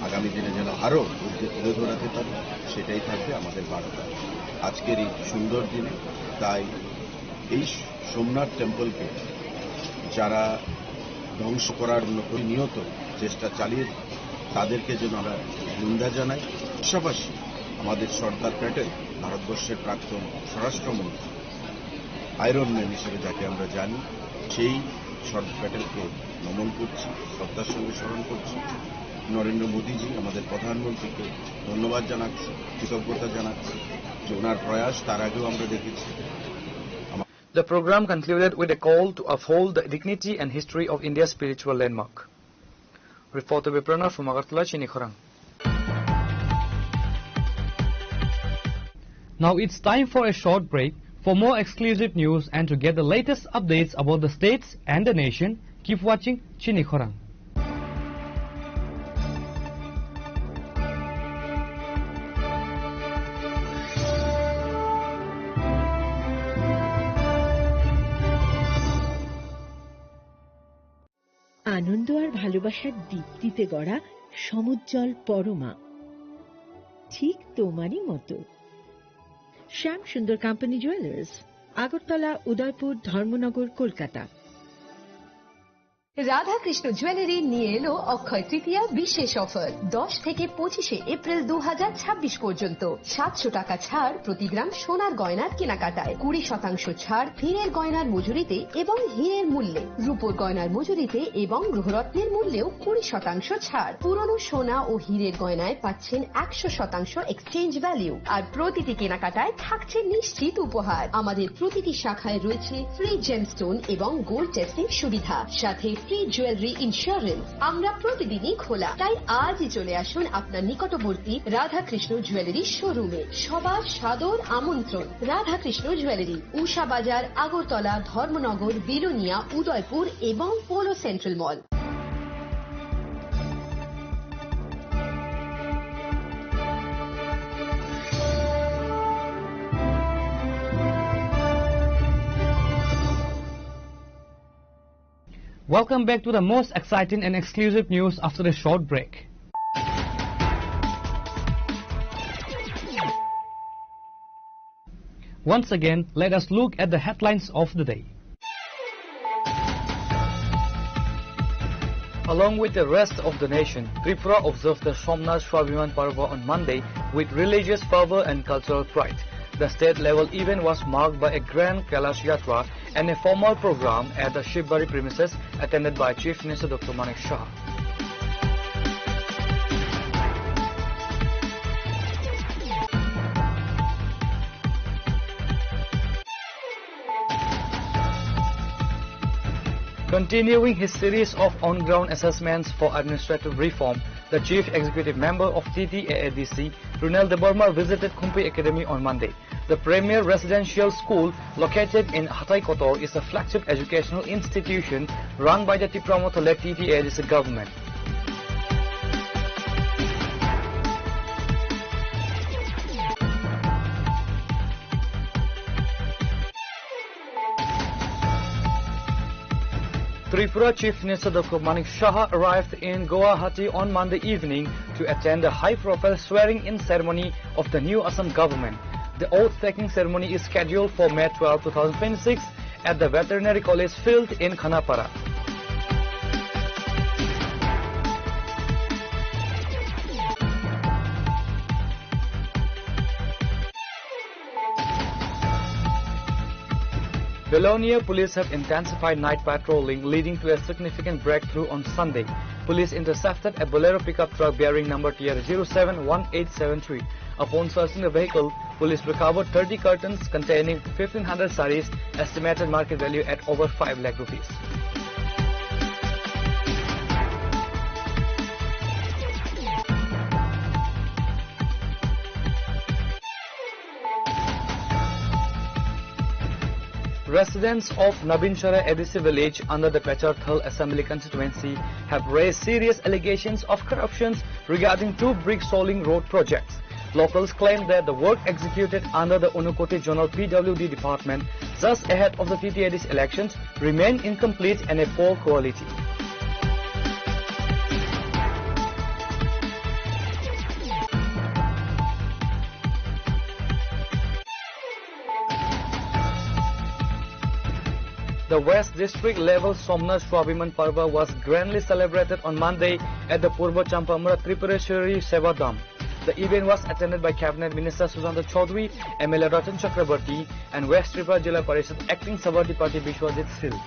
আগামী দিনে যেন আরো ঊর্ধ্বে তুলে ধরাতে পারি, সেটাই থাকবে আমাদের বার্তা আজকের এই সুন্দর দিনে। তাই এই সোমনাথ টেম্পলকে যারা ধ্বংস করার জন্য প্রতিনিয়ত চেষ্টা চালিয়ে, তাদেরকে যেন আমরা নিন্দা জানাই। পাশাপাশি আমাদের সর্দার প্যাটেল, ভারতবর্ষের প্রাক্তন স্বরাষ্ট্রমন্ত্রী, আয়রন ম্যান হিসেবে যাকে আমরা জানি, সেই সর্দার প্যাটেলকে নমন করছি, শ্রদ্ধার সঙ্গে স্মরণ করছি। নরেন্দ্র মোদীজি, আমাদের প্রধানমন্ত্রীকে ধন্যবাদ জানাচ্ছি, কৃতজ্ঞতা জানাচ্ছি যে ওনার প্রয়াস তার আগেও আমরা দেখেছি। The program concluded with a call to uphold the dignity and history of India's spiritual landmark. Reporter Biprana from Agartala, Chini Khorang. Now it's time for a short break. For more exclusive news and to get the latest updates about the states and the nation, keep watching Chini Khorang. আনন্দ আর ভালোবাসার দীপ্তিতে গড়া সমুজ্জ্বল পরমা, ঠিক তোমারই মতো। শ্যাম সুন্দর company jewellers, Agartala, উদয়পুর, ধর্মনগর, কলকাতা। রাধাকৃষ্ণ জুয়েলারি নিয়ে এলো অক্ষয় তৃতীয়া বিশেষ অফার। দশ থেকে পঁচিশে এপ্রিল দু হাজার ছাব্বিশ পর্যন্ত সাতশো টাকা ছাড় প্রতি গ্রাম সোনার গয়নার কেনাকাটায়, কুড়ি শতাংশ ছাড় হীরের গয়নার মজুরিতে এবং হীরের মূল্যে, রূপোর গয়নার মজুরিতে এবং গ্রহরত্নের মূল্যেও কুড়ি শতাংশ ছাড়। পুরনো সোনা ও হীরের গয়নায় পাচ্ছেন একশো শতাংশ এক্সচেঞ্জ ভ্যালু, আর প্রতিটি কেনাকাটায় থাকছে নিশ্চিত উপহার। আমাদের প্রতিটি শাখায় রয়েছে ফ্রি জেমস্টোন এবং গোল্ড টেস্টিং সুবিধা, সাথে ফ্রি জুয়েলারি ইন্স্যুরেন্স। আমরা প্রতিদিনই খোলা, তাই আজই চলে আসুন আপনার নিকটবর্তী রাধাকৃষ্ণ জুয়েলারি শোরুমে। সবার সাদর আমন্ত্রণ। রাধাকৃষ্ণ জুয়েলারি, উষা বাজার, আগরতলা, ধর্মনগর, বিলোনিয়া, উদয়পুর এবং polo central mall. Welcome back to the most exciting and exclusive news after a short break. Once again, let us look at the headlines of the day. Along with the rest of the nation, Tripura observed the Somnath Swabhiman Parva on Monday with religious fervor and cultural pride. The state-level event was marked by a grand Kailash Yatra and a formal program at the Shivbari premises, attended by Chief Minister Doctor Manik Saha. Continuing his series of on-ground assessments for administrative reform, the Chief Executive Member of T T A A D C, Runel Debbarma, visited Khumpi Academy on Monday. The premier residential school, located in Hatai Kotor, is a flagship educational institution run by the Tipra Motha-led T T A A D C government. Tripura Chief Minister Doctor Manik Saha arrived in Guwahati on Monday evening to attend the high-profile swearing-in ceremony of the new Assam government. The oath-taking ceremony is scheduled for May twelve, two thousand twenty-six at the Veterinary College field in Khanapara. Belonia police have intensified night patrolling, leading to a significant breakthrough on Sunday. Police intercepted a Bolero pickup truck bearing number T R zero seven one eight seven three. Upon searching the vehicle, police recovered thirty cartons containing fifteen hundred sarees, estimated market value at over five lakh rupees. Residents of Nabin Sarai A D C village under the Pecharthal Assembly Constituency have raised serious allegations of corruptions regarding two brick soling road projects. Locals claim that the work executed under the Unakoti Zonal P W D department just ahead of the T T A D C elections remain incomplete and a poor quality. The West District level Somnath Swabhiman Parva was grandly celebrated on Monday at the Purba Champamura Tripureswari Seva Dham. The event was attended by Cabinet Minister Sujanta Chaudhary, M L A Ratan Chakraborty, and West Tripura Zilla Parishad Acting Sabhapati Bishwajit Sil.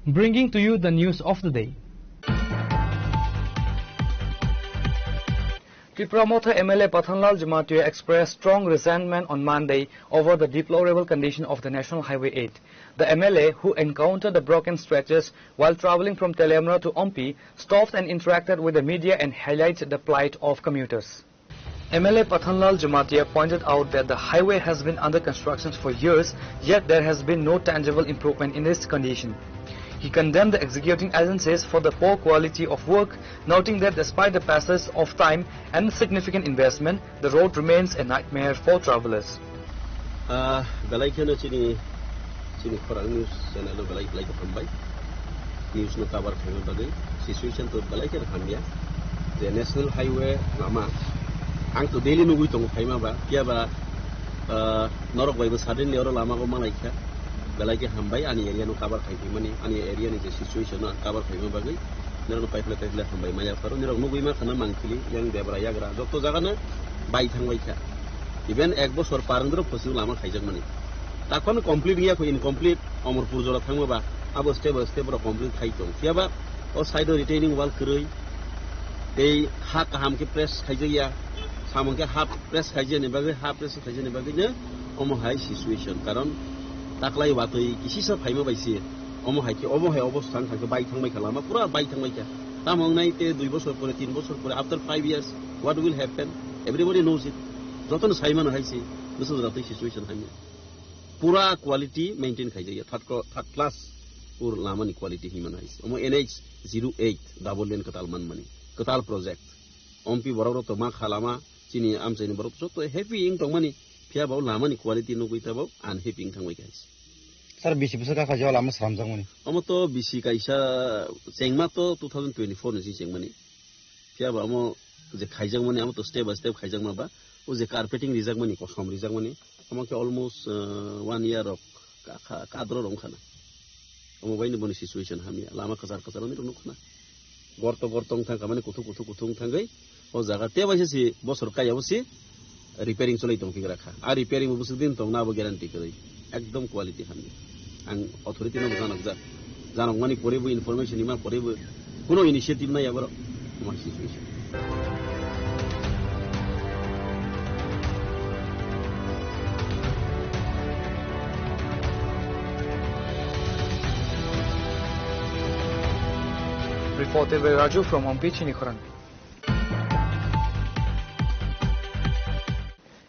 Bringing to you the news of the day. Tipra Motha M L A Pathanlal Jamatia expressed strong resentment on Monday over the deplorable condition of the National Highway eight. The M L A, who encountered the broken stretches while traveling from Teliamura to Ompi, stopped and interacted with the media and highlighted the plight of commuters. M L A Pathanlal Jamatia pointed out that the highway has been under construction for years, yet there has been no tangible improvement in its condition. He condemned the executing agencies for the poor quality of work, noting that despite the passage of time and significant investment, the road remains a nightmare for travelers. Ah, belai kheno chini, chini khorang news channel o belai belai khe hambai. News no cover khaima bagwi situation to belai kheno hamya. Je National Highway lama, ang to daily nugwi tongo phaima ba, phiya ba, ah, norok bai bo suddenly oro lama go manai kha. Belai khe hambai ani area no cover khai phaimani, ani area ni je situation no ang cover khaima bagwi. Norok no paiphle paiphle hambai maya pharo, norok nugwi ma khana Mangpili, yang Debra yagra, jotto jaga no bai thangbai kha. Even ek bosor par wngwi rok phusu lama khaijakmani. Takhon complete wngya kho, incomplete, Omorpur jora thangma ba, abo step by step rok complete khai tong. Phiya ba, o side o retaining wall kwrwi, tei ha kaham khe press khaijakya, samung khe ha press khaijakni bagwi, ha press khaijakni bagwi no omo hai situation. Karon taklai watwi kisisa phaima bai se, omo hai khe, omo hai obostha wngkha khe bai thangbai kha lama, pura bai thangbai kha. Tamo wngnai tei dui bosor pore, tin bosor pore, after five years, what will happen? Everybody knows it. Jotono sai mano hai se, bwswk jora twi situation hamya. Pura quality maintain khaijakya, third cla-, third class pur lama ni quality hinwi mano hai se. Omo N H zero eight double lane kwtal manmani, kwtal project. Ompi borok rok to ma kha lama, chini amchaini borok joto happy wng tongmani, phiya bo lama ni quality nugwi tabok unhappy wng thangbai kha hai se. Sir, bisi bwswk kha kha je o lama sramjakmani? Omo to bisi kaisa chengma to two thousand twenty-four ni si chengmani. Phiya ba omo je khaijakmani, amo to step by step khaijakma ba, o je carpeting rijakmani, kosom rijakmani, omo khe almost, uh, one year rok ka-, ka-, kadro rok wngkha na. Omo bai ni boni situation hamya, lama kwchar kwchar wngwi rok nukha na. Gorto gorto wngthang kha, mani kuthuk kuthuk kuthuk wngthangwi, o jaga tei bai se si bosor kaya o si repairing cholai tong phi gra kha. A repairing bo bwswk din tong na abo guarantee kwrwi. Ekdom quality hamya. Ang authority no bo janokjak. Janokmani pore bo information ima pore bo kuno initiative nai aboro. Omo hai situation. Reported by Raju from Ompi Chinikhorang.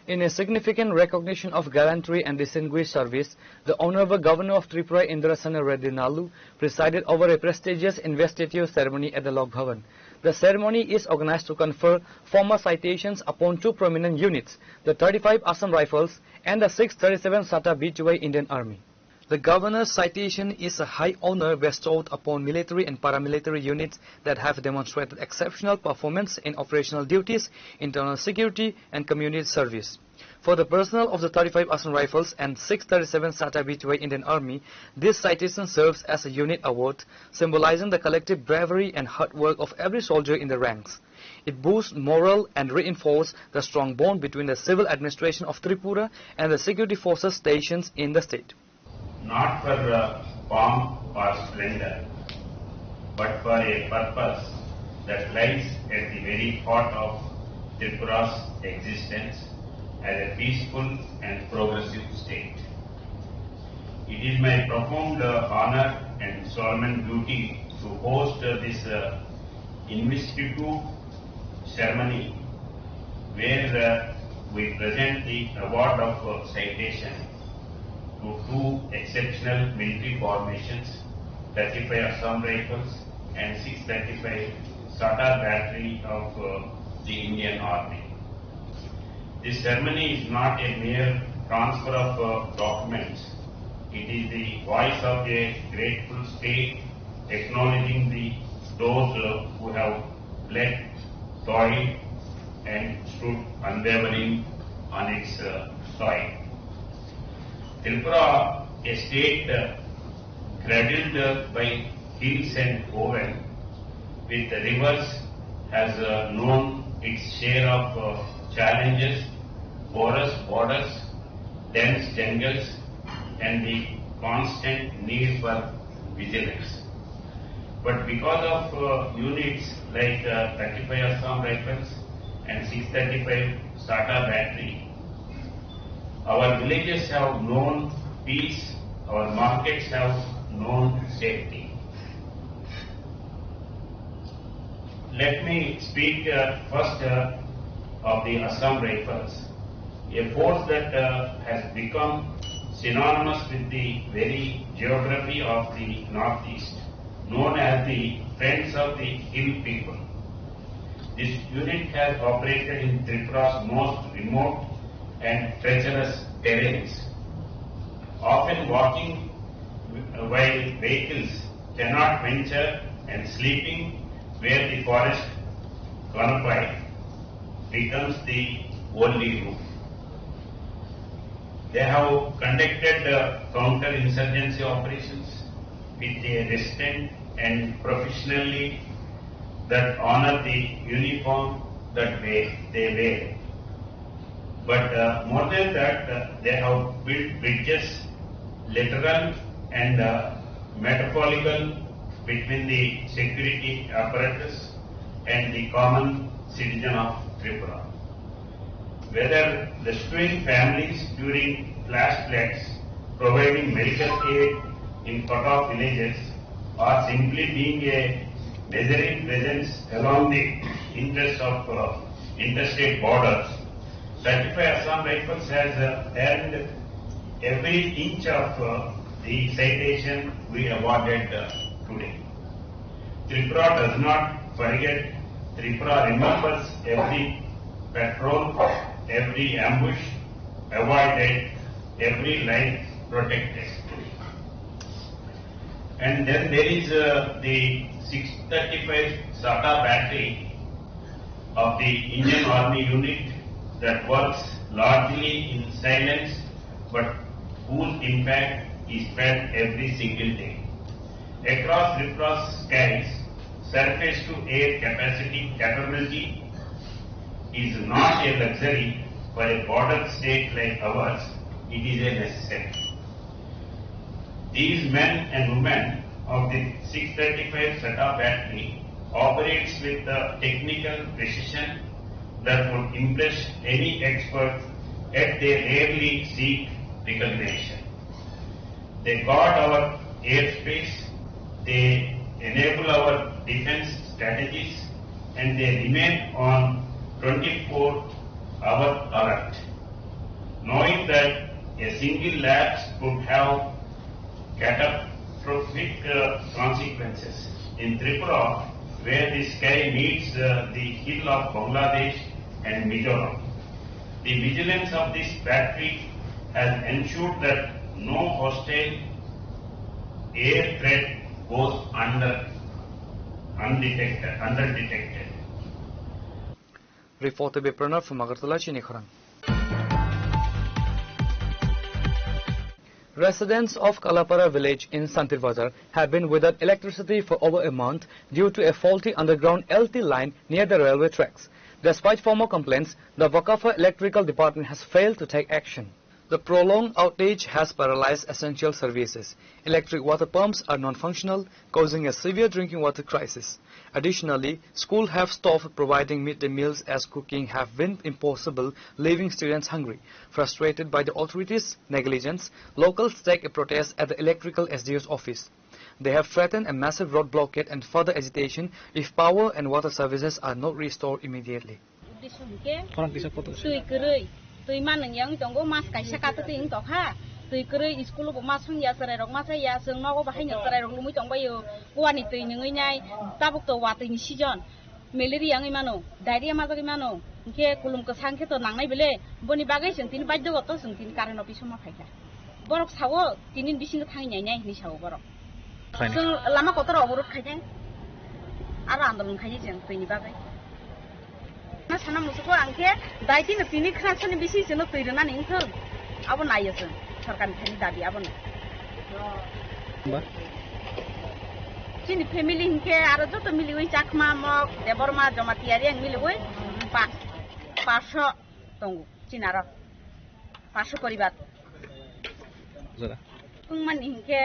In a significant recognition of gallantry and distinguished service, the Honorable Governor of Tripura, Indrasena Reddy Nallu, presided over a prestigious investiture ceremony at the Lok Bhavan. The ceremony is organized to confer formal citations upon two prominent units, the thirty-five Assam Rifles and the six thirty-seven SATA B T Y Indian Army. The governor's citation is a high honor bestowed upon military and paramilitary units that have demonstrated exceptional performance in operational duties, internal security, and community service. For the personnel of the thirty-five Assam Rifles and six thirty-seven SATA B T Y Indian Army, this citation serves as a unit award, symbolizing the collective bravery and hard work of every soldier in the ranks. It boosts morale and reinforces the strong bond between the civil administration of Tripura and the security forces stationed in the state. Not for uh, pomp or splendor, but for a purpose that lies at the very heart of Tripura's existence as a peaceful and progressive state. It is my profound uh, honor and solemn duty to host uh, this uh, investiture ceremony where uh, we present the award of uh, citation to two exceptional military formations, thirty-five Assam Rifles and six thirty-five SATA battery of uh, the Indian Army. This ceremony is not a mere transfer of uh, documents. It is the voice of a grateful state acknowledging the, those uh, who have Let toil and stood unwavering on its uh, soil. Tripura, a state uh, cradled uh, by hills and oval with the rivers, has uh, known its share of uh, challenges, porous borders, dense jungles, and the constant need for vigilance. But because of uh, units like uh, thirty-five Assam Rifles and six thirty-five SATA battery, our villages have known peace, our markets have known safety. Let me speak uh, first uh, of the Assam Rifles, a force that uh, has become synonymous with the very geography of the Northeast, known as the Friends of the Hill People. This unit has operated in Tripura's most remote and treacherous terrains, often walking while vehicles cannot venture and sleeping where the forest canopy becomes the only roof. They have conducted uh, counter-insurgency operations with a restraint and professionally that honor the uniform that they, they wear. But uh, more than that, uh, they have built bridges, lateral and uh, metaphorical, between the security apparatus and the common citizen of Tripura. Whether rescuing families during flash floods, providing medical aid in cut-off villages, or simply being a measuring presence along the interest of uh, interstate borders, Certified Assam Rifles has uh, earned every inch of uh, the citation we awarded uh, today. Tripura does not forget. Tripura remembers every patrol, every ambush avoided, every life protected. And then there is uh, the six thirty-five SATA battery of the Indian Army unit that works largely in silence but whose impact is felt every single day. Across Tripura's skies, surface to air capacity capability is not a luxury for a border state like ours, it is a necessity. These men and women of the six thirty-five SATA battery operates with the technical precision that would impress any expert, yet they rarely seek recognition. They guard our airspace, they enable our defense strategies, and they remain on twenty-four hour alert, knowing that a single lapse could have catastrophic uh, consequences. In Tripura, where the sky meets uh, the hill of Bangladesh and Mizoram, the vigilance of this battery has ensured that no hostile air threat goes under undetected, underdetected. Report by Pranab from Agartala, Chini Khorang. Residents of Kalapara village in Santir Bazar have been without electricity for over a month due to a faulty underground L T line near the railway tracks. Despite formal complaints, the Bokapha Electrical Department has failed to take action. The prolonged outage has paralyzed essential services. Electric water pumps are non-functional, causing a severe drinking water crisis. Additionally, schools have stopped providing midday meals as cooking have been impossible, leaving students hungry. Frustrated by the authorities' negligence, locals take a protest at the electrical S D O's office. They have threatened a massive road blockade and further agitation if power and water services are not restored immediately. Uddesho hwnkhe twi kwrwi, twi manwng ya wng tongo, mas kaisa kata twi wng tongkha, twi kwrwi, school bo ma song ya, chwrai rok ma cha ya, chwng nogo bo haino chwrai rok lumwi tongbaio, kuani twi nungwi nai, tabuk to watwi ni season, malaria wngwi mano, diarrhea majagwi mano, hwnkhe kulum kwsa hwnkhe to nangnai bele, boni bagwi chwng tini badhyo goto chwng tini current office o ma phaikha. Borok sao tini bisingo thangwi nainai hinwi sao borok. Chwng lama kotor obodh khainai. Aro andolon khaijak chwng twini bagwi. Na sana musugo ang khe daitino tini khna sani bisi chwngno twi rwnani wngthung. Abo naiyo chwng sorkarni thani dabi abono. Ba? Chini family hinkhe aro joto miliwi Chakma, Mok, Debbarma, Jamatia, Reang miliwi pa-, paso tongo chini aro. Paso poribar. Jora. Tungmani hinkhe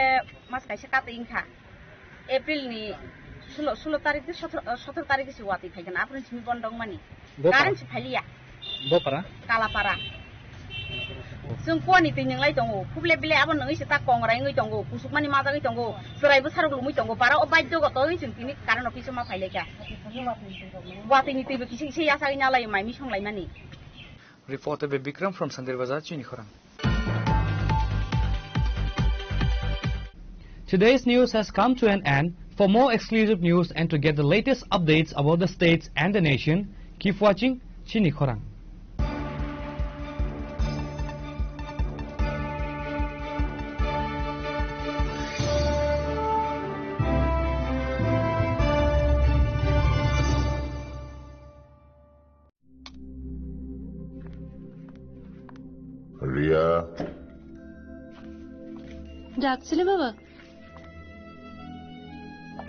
mas kaisa katwi wngkha. April ni sulo, sulo tarik tei sotoro, sotoro tarik se watwi phaikha na, aphuru simi bondo wngmani. Bo current para? Se phailiya. Bo para? Kalapara. Chwng kuani twi nwnglai tongo. Khuble bile abo nungwi se ta kongrai wngwi tongo. Kusukmani majagwi tongo. Chwraibo sarok lumwi tongo. Bara o baidyo gotoi chwng tini current office o ma phailaikha. Watwi ni twi bo kisi kisi yasagwi nalai mai misong laimani. Reporter Bikram from Sandir Bazar, Chini Khorang. Today's news has come to an end. For more exclusive news and to get the latest updates about the states and the nation, keep watching Chini Khorang. Riya. ডাকছিলে বাবা?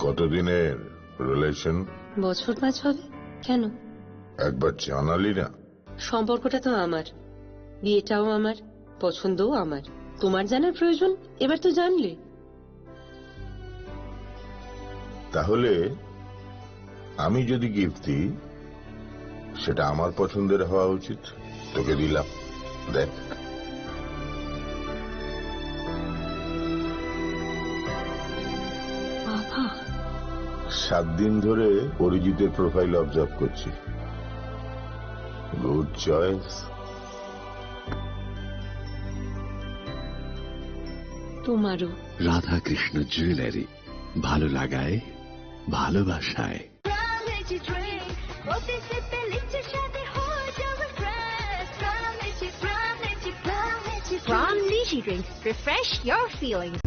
কতদিনের রিলেশন? বছর পাঁচ হবে। কেন? একবার জানালি না। সম্পর্কটা তো আমার, বিয়েটাও আমার, পছন্দও আমার। তোমার জানার প্রয়োজন এবার তো জানলে। তাহলে আমি যদি গিফট দিই, সেটা আমার পছন্দের হওয়া উচিত। তোকে দিলাম, দেখ। বাবা। সাত দিন ধরে অরিজিতের প্রোফাইল অবজার্ভ করছি। Good choice. তোমারও। রাধাকৃষ্ণ জুয়েলারি, ভালো লাগায়, ভালোবাসায়। From Niji Drinks, refresh your feelings.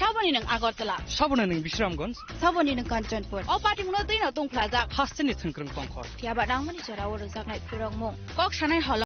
Saboni nwng Agartala. Saboni nwng Bisramganj. Saboni nwng Kanchanpur. O party muno twi no tongphlajak. Hasteni thwngkwrwng tongkhor. Phiya ba nangmani jora o rwjaknai phirokmung. Kok sanai holo.